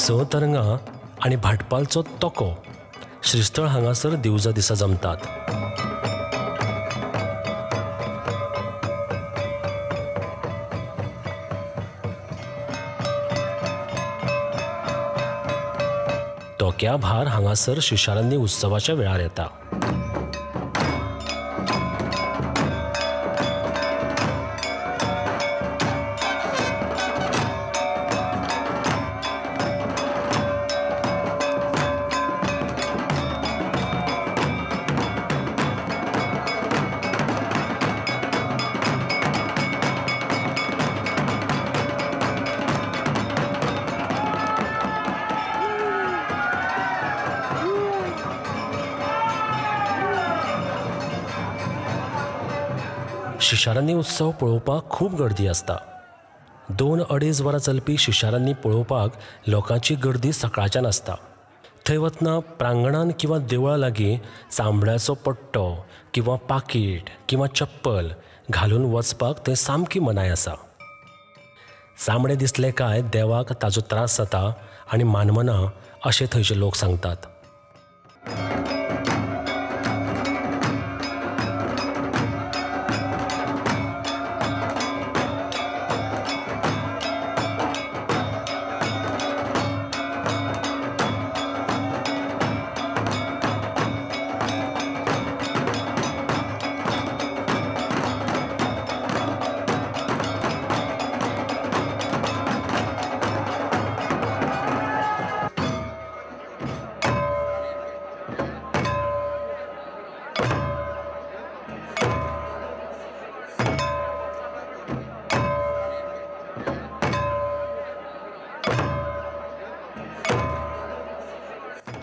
स तरंगां आनी भाटपालचो तोको श्रीस्थळ हांगासर दिवजा दिसा जमतात. तोक्या भार हांगासर शिशारांनी उत्सवाच्या वेळार येता. शिशारांनी उत्सव पळोवपाक खूब गर्दी आसता. 2-2.5 वरां चलपी शिशारांनी पळोवपाक लोकांची गर्दी सकाळच्यान आसता. थंय वतना प्रांगणान किंवा देवळा लागीं चामड्याचो पट्टो किंवा पाकीट किंवा चप्पल घालून वचपाक थंय सामकी मनाय आसा. चामडें दिसलें काय देवाक ताजो त्रास जाता आनी मानवना अशें थंयचे लोक सांगतात.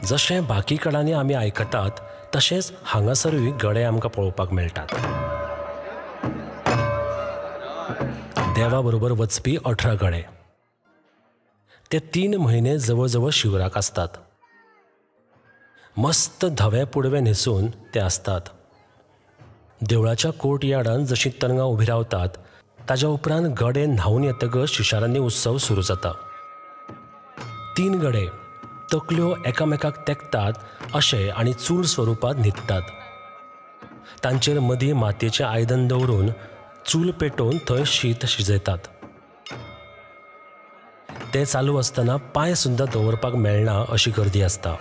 जशें बाकी कडांनी आमी आयकतात तशेंच हांगासरूय गडे आमकां पळोवपाक मेळटात. देवा बरोबर वचपी 18 गडे ते 3 म्हयने जवळ जवळ शिवराक आसतात. मस्त धवे पुडवे न्हेसून ते आसतात. देवळाच्या कोर्ट यार्डान जशी तरंगां उबी रावतात ताज्या उपरांत गडे न्हांवन येतकच शिशारांनी उत्सव सुरू जाता. 3 गडे तकल्यो एकामेकाक तेकतात अशे आनी चूल स्वरुपांत न्हिदतात. तांचेर मदीं मातयेचें आयदन दवरून चूल पेटोवन थंय शीत शिजयतात. तें चालू आसतना पांय सुद्दां दवरपाक मेळना अशी गर्दी आसता.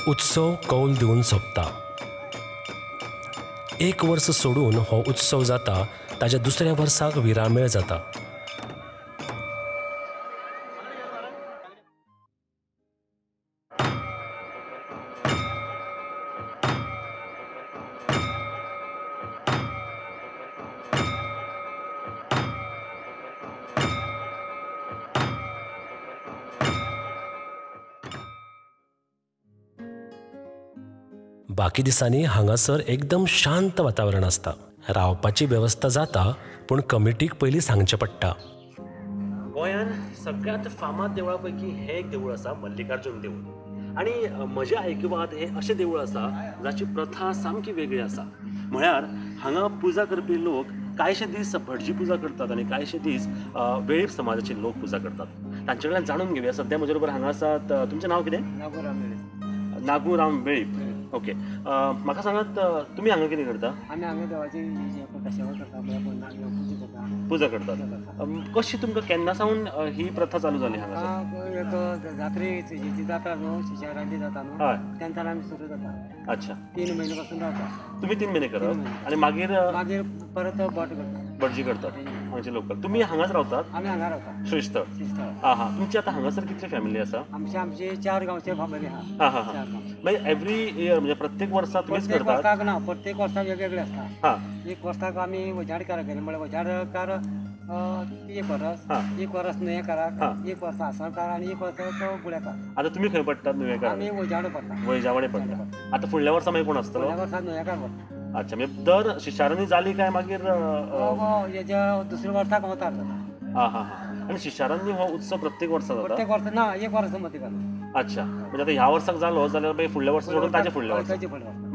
उत्सव कौल दिवन सोंपता. एक वर्स सोडून हो उत्सव जाता, ताज्या दुसऱ्या वर्साक विरामेळ जाता. बाकी दिसांनी हांगासर एकदम शांत वातावरण आसता. रावपाची वेवस्था जाता, पूण कमिटीक पयलीं सांगचें पडटा. गोंयांत सगळ्यांत फामाद देवळां पैकी हें एक देवूळ आसा, मल्लिकार्जुन देवूळ. आनी म्हज्या आयकुवात हें अशें देवूळ आसा जाची प्रथा सामकी वेगळी आसा. म्हळ्यार हांगा पुजा करपी लोक कांयशे दीस भटजी पुजा करतात आनी कांयशे दीस वेळीप समाजाचे लोक पुजा करतात. तांचे कडल्यान जाणून घेवया. सद्या म्हजे बरोबर हांगा आसात, तुमचें नांव कितें? नागूराम वेळीप. नागूराम वेळीप. ओके, म्हाका सांगात तुमी हांगा कितें करता? आमी हांगा देवाची सेवा करता, पुजा करतात. कशी तुमकां केन्ना सावन ही प्रथा चालू जाली हांगा? एक जात्रेची जात्रा न्हू, शिशारांची जाता न्हू, तेन्ना आमी सुरू जाता. अच्छा, 3 म्हयने पासून रावता. तुमी 3 म्हयने करत आनी मागीर मागीर परत भट करता, भटजी करतात हांगचे लोकल. तुमी हांगाच रावतात? आमी हांगा रावता, श्रीस्थळ. श्रीस्थळ. आं हां, तुमची आतां हांगासर कितली फॅमिली आसा? आमची आमची 4 गांवचे फॅमिली आहा. हां हां हां, मागीर एवरी इयर म्हणजे प्रत्येक वर्सा तुमीच करतात? वर्साक ना, प्रत्येक वर्साक वेगवेगळे आसता. हां, एक वर्साक आमी वजाडकाराक गेले, म्हळ्यार वजाडकार एक वरस, एक वरस न्हयेकाराक, एक वर्स आसणकार आनी एक वर्स तो गुळेकार. आतां तुमी खंय पडटात? नुवेकार? आमी वैजावडे पडटा. वैजावडे पडटा. आतां फुडल्या वर्सा मागीर कोण आसतलो? फुडल्या वर्सा न्हयेकार पडटा. अच्छा, म्हणजे दर शिशारांनी जाली काय मागीर हेज्या दुसऱ्या वर्साक अवतार जाता. हां हां हां, आनी शिशारांनी हो उत्सव प्रत्येक वर्सा जाता? प्रत्येक वर्सा ना, एक वर्स मदीं जाता. अच्छा, म्हणजे आतां ह्या वर्साक जालो जाल्यार मागीर फुडल्या वर्सा सोडून ताजे फुडल्या वर्सा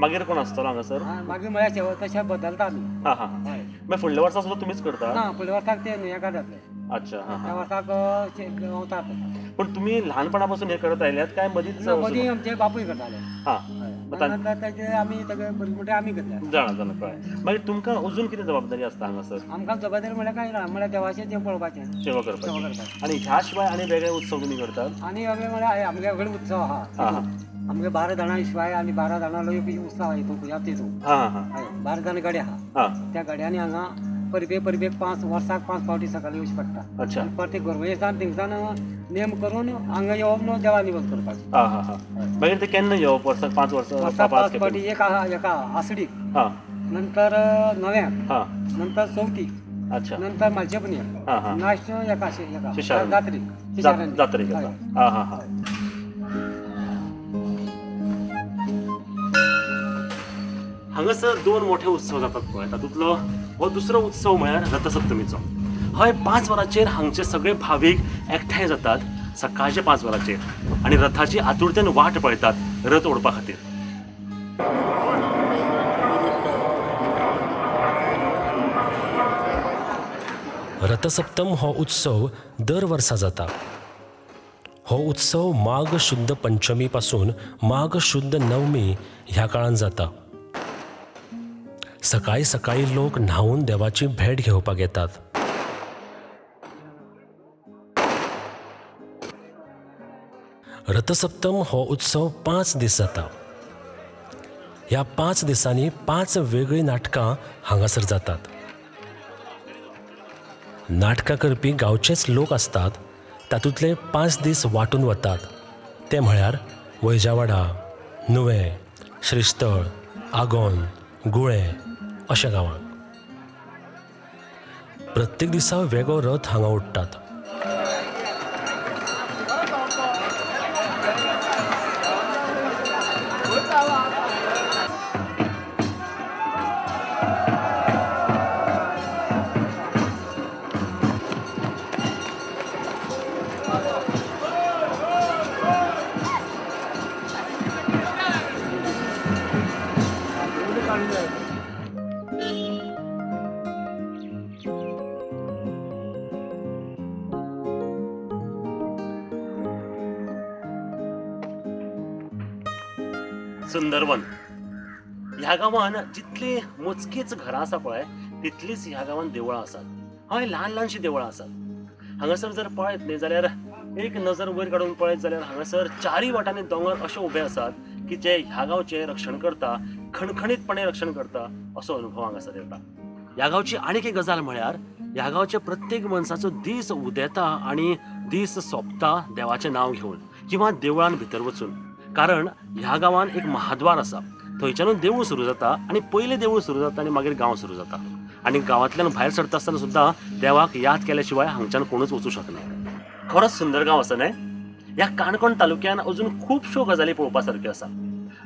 मागीर कोण आसतलो हांगासर? मागीर म्हळ्यार तशें बदलता आमी. हां हां, मागीर फुडल्या वर्सा सुद्दां तुमीच करता? ना, फुडल्या वर्साक ते न्हयेकार जातले. अच्छा, हां, त्या वर्साक अवतार जाता. पण तुमी ल्हानपणा पासून हे करत आयल्यात काय मदींच? मदीं आमचे बापूय करताले. हां, ताचे आमी सगळे भुरगे आमी करता. जाणा जाणा, कळ्ळें. मागीर तुमकां अजून कितें जबाबदारी आसता हांगासर? आमकां जबाबदारी म्हळ्यार कांय ना, म्हळ्यार देवाचें तें पळोवपाचें, सेवा करपाची. आनी ह्या शिवाय आनी वेगळे उत्सव तुमी करतात? आनी वेगळे म्हळ्यार आमगे वेगळे उत्सव आहा. आमगे 12 जाणां शिवाय आनी 12 जाणां लोक उत्सव आहा हितून, ह्या तितून. 12 जाणां गडे आहा. त्या गड्यांनी हांगा परबे परबेक 5 वर्साक 5 फावटी सकाळी येवचें पडटा. अच्छा, परते गोरवेसान थिंगसान नेम करून हांगा येवप न्हू, देवा निवज करपाचें. हां हां हां, मागीर ते केन्ना येवप? वर्साक 5 वर्सां? वर्साक 5 फावटी, एक आहा एका आसडीक, नंतर नव्याक, नंतर चवथीक, अच्छा, नंतर मालचे पुनयेक, लास्ट एका जात्रेक. जात्रेक. हां हां हां. हांगासर 2 मोठे उत्सव जातात पळय, तातूंतलो हो दुसरो उत्सव म्हळ्यार रथसप्तमीचो. हय 5 वरांचेर हांगचे सगळे भावीक एकठांय जातात सकाळचे 5 वरांचेर आनी रथाची आतुरतेन वाट पळयतात रथ ओडपा खातीर. रथसप्तम हो उत्सव दर वर्सा जाता. हो उत्सव माघ शुद्ध पंचमी पासून माघ शुद्ध नवमी ह्या काळान जाता. सकाळी सकाळी लोक न्हावून देवाची भेट घेवपाक येतात. रथसप्तम हो उत्सव 5 दीस जाता. ह्या 5 दिसांनी 5 वेगळीं नाटकां हांगासर जातात. नाटकां करपी गांवचेच लोक आसतात. तातूंतले 5 दीस वांटून वतात. ते म्हळ्यार वैजावाडा, नुवें, श्रीस्थळ, आगोन, गुळे अशा गांवांक. प्रत्येक दिसा वेगळो रथ हांगा ओडटात. सुंदरवन ह्या गांवान जितली मोजकीच घरां आसा पळय तितलीच ह्या गांवान देवळां आसात. हय, ल्हान ल्हानशीं देवळां आसात. हांगासर जर पळयत न्ही जाल्यार एक नजर वयर काडून पळयत जाल्यार हांगासर चारय वाटांनी दोंगर अशे उबे आसात की जे ह्या गांवचें रक्षण करता, खणखणीतपणे रक्षण करता असो अनुभव हांगासर येता. ह्या गांवची आनीक एक गजाल म्हळ्यार ह्या गांवचे प्रत्येक मनशाचो दीस उदेता आनी दीस सोंपता देवाचें नांव घेवन किंवा देवळान भितर वचून. कारण ह्या गांवान एक महाद्वार आसा, थंयच्यानूच देवूळ सुरू जाता आनी पयलें देवूळ सुरू जाता आनी मागीर गांव सुरू जाता. आनी गांवांतल्यान भायर सरता आसतना सुद्दां देवाक याद केल्या शिवाय हांगच्यान कोणूच वचूं शकना. खरोच सुंदर गांव आसा न्हय? ह्या काणकोण तालुक्यान अजून खुबश्यो गजाली पळोवपा सारक्यो आसा.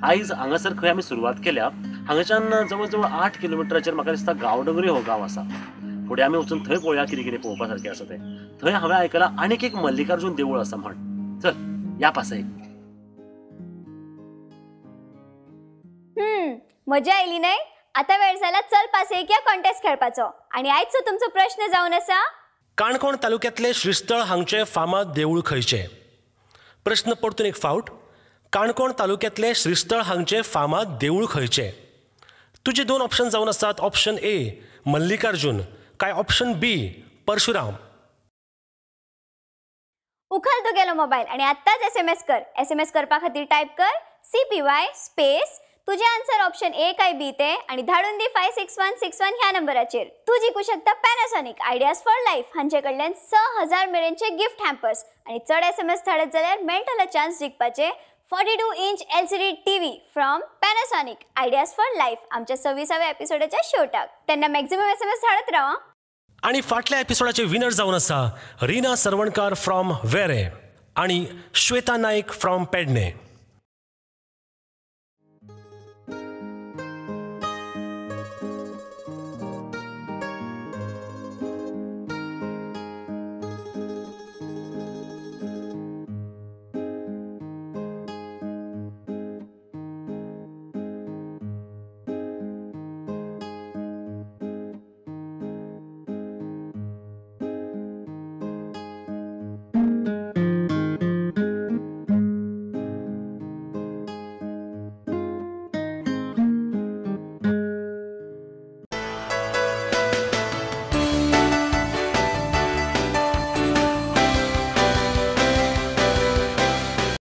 आयज हांगासर खंय आमी सुरवात केल्या हांगाच्यान जवळ जवळ 8 किलोमिटराचेर म्हाका दिसता गांवडोंगरी हो गांव आसा. फुडें आमी वचून थंय पळोवया कितें कितें पळोवपा सारकें आसा तें. थंय हांवें आयकलां आनीक एक मल्लिकार्जून देवूळ आसा म्हण. चल या पासयेक. मजा आयली न्हय? आतां वेळ जाला चल पासयेक या कॉन्टेस्ट खेळपाचो. आनी आयचो तुमचो प्रश्न जावन आसा, काणकोण तालुक्यांतले श्रीस्थळ हांगचें फामाद देवूळ खंयचें? प्रश्न परतून एक फावट, काणकोण तालुक्यांतले श्रीस्थळ हांगचें फामाद देवूळ खंयचें? तुजे 2 ऑप्शन जावन आसात, ऑप्शन ए मल्लिकार्जून काय ऑप्शन बी परशुराम. उखल तुगेलो मोबायल आनी आत्ताच SMS कर. SMS करपा खातीर टायप कर CPY space तुझे आन्सर ऑप्शन ए काय बी ते आनी धाडून दी 56161 ह्या नंबराचेर. तूं जिखू शकता पॅनासॉनिक आयडियाज फॉर लायफ हांचे कडल्यान 6000 मेरेनचे गिफ्ट हॅम्पर्स आनी चड SMS धाडत जाल्यार मेळटलो chance जिखपाचे 42 inch LCD TV from Panasonic ideas for life आमच्या 26व्या एपिसोडाच्या शेवटाक. तेन्ना मॅक्झिमम SMS धाडत राव. आनी फाटल्या एपिसोडाचे विनर जावन आसा रीना सरवणकार फ्रॉम वेरे आनी श्वेता नाईक फ्रॉम पेडणे.